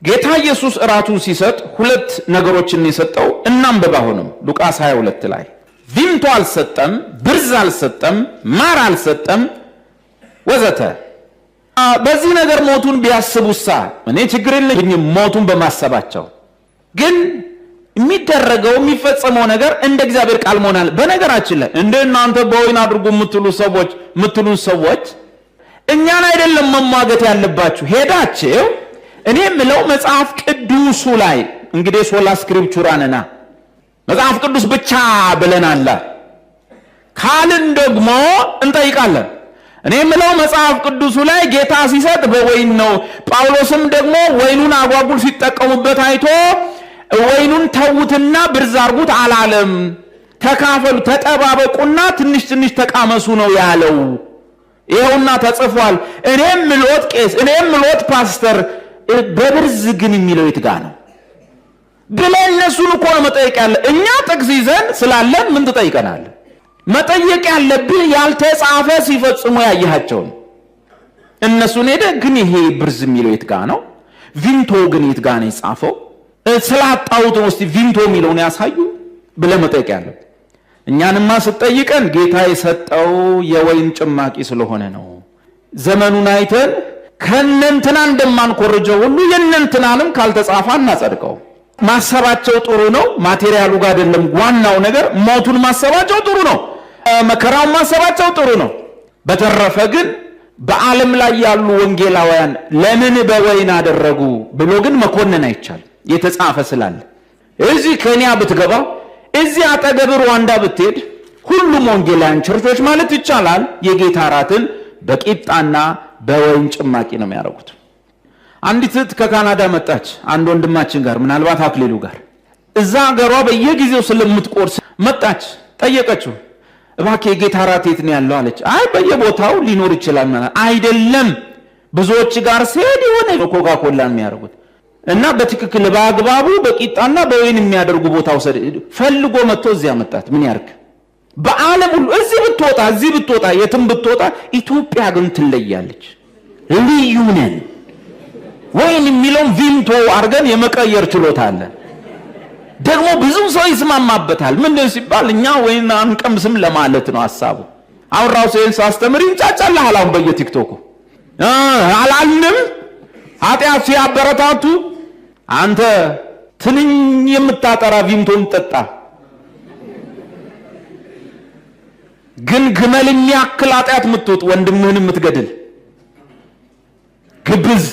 ጌታ ኢየሱስ እራቱን ሲሰጥ ሁለት ነገሮችን የሰጠው እናንብብ። አሁንም ሉቃስ 22 ላይ ቪምቶ አልሰጠም፣ ብርዝ አልሰጠም፣ ማር አልሰጠም ወዘተ። በዚህ ነገር ሞቱን ቢያስቡሳ እኔ ችግር የለብኝም ሞቱን በማሰባቸው። ግን የሚደረገው የሚፈጸመው ነገር እንደ እግዚአብሔር ቃል መሆን አለ። በነገራችን ላይ እንደ እናንተ በወይን አድርጉ የምትሉ ሰዎች እኛን አይደለም መሟገት ያለባችሁ። ሄዳችሁ እኔ የምለው መጽሐፍ ቅዱሱ ላይ፣ እንግዲህ sola scriptura ነና መጽሐፍ ቅዱስ ብቻ ብለናል ካልን ደግሞ እንጠይቃለን። እኔ የምለው መጽሐፍ ቅዱሱ ላይ ጌታ ሲሰጥ በወይን ነው። ጳውሎስም ደግሞ ወይኑን አጓጉል ሲጠቀሙበት አይቶ ወይኑን ተዉትና ብርዝ አርጉት አላለም። ተካፈሉ፣ ተጠባበቁና ትንሽ ትንሽ ተቃመሱ ነው ያለው። ይኸውና ተጽፏል። እኔም ምሎት ቄስ፣ እኔም ምሎት ፓስተር፣ በብርዝ ግን የሚለው የት ጋ ነው ብለን እነሱን እኮ ነው መጠየቅ ያለ። እኛ ጥቅስ ይዘን ስላለን ምን ትጠይቀናለህ? መጠየቅ ያለብህ ያልተጻፈ ሲፈጽሙ ያየሃቸውን እነሱን ሄደ። ግን ይሄ ብርዝ የሚለው የት ጋ ነው? ቪምቶ ግን የት ጋ ነው የጻፈው? ስላጣሁት ነው፣ እስቲ ቪምቶ የሚለውን ያሳዩ ብለህ መጠየቅ ያለብህ። እኛንማ ስትጠይቀን ጌታ የሰጠው የወይን ጭማቂ ስለሆነ ነው። ዘመኑን አይተን ከእነንትና እንደማንኮርጀው ሁሉ የእነንትናንም ካልተጻፈ አናጸድቀው። ማሰባቸው ጥሩ ነው። Material ኡ ጋር አይደለም ዋናው ነገር። ሞቱን ማሰባቸው ጥሩ ነው። መከራውን ማሰባቸው ጥሩ ነው። በተረፈ ግን በዓለም ላይ ያሉ ወንጌላውያን ለምን በወይን አደረጉ ብሎ ግን መኮነን አይቻልም። የተጻፈ ስላለ እዚህ ኬንያ ብትገባ፣ እዚህ አጠገብ ሩዋንዳ ብትሄድ ሁሉም ወንጌላውያን ቸርቾች ማለት ይቻላል የጌታ እራትን በቂጣና በወይን ጭማቂ ነው የሚያደርጉት። አንዲት እህት ከካናዳ መጣች፣ አንድ ወንድማችን ጋር፣ ምናልባት አክሊሉ ጋር። እዛ ሀገሯ በየጊዜው ስለምትቆርስ መጣች፣ ጠየቀችው። እባክህ የጌታ እራት የት ነው ያለው አለች። አይ በየቦታው ሊኖር ይችላል ማለት አይደለም። ብዙዎች ጋር ሲሄድ የሆነ ኮካ ኮላ የሚያደርጉት እና በትክክል በአግባቡ በቂጣና በወይን የሚያደርጉ ቦታ ውሰድ። ፈልጎ መጥቶ እዚያ መጣት ምን ያርግ? በዓለም ሁሉ እዚህ ብትወጣ፣ እዚህ ብትወጣ፣ የትም ብትወጣ ኢትዮጵያ ግን ትለያለች። ልዩ ነን። ወይን የሚለውን ቪምቶ አድርገን የመቀየር ችሎታ አለን። ደግሞ ብዙ ሰው ይስማማበታል። ምንድን ሲባል እኛ ወይን አንቀምስም ለማለት ነው ሀሳቡ። አሁን ራሱ ይህን ሳስተምር ይንጫጫልሃል። አሁን በየቲክቶኩ አላልንም ኃጢአት ሲያበረታቱ አንተ ትንኝ የምታጠራ ቪምቶን ጠጣ፣ ግን ግመል የሚያክል ኃጢአት የምትውጥ፣ ወንድምህን የምትገድል ግብዝ።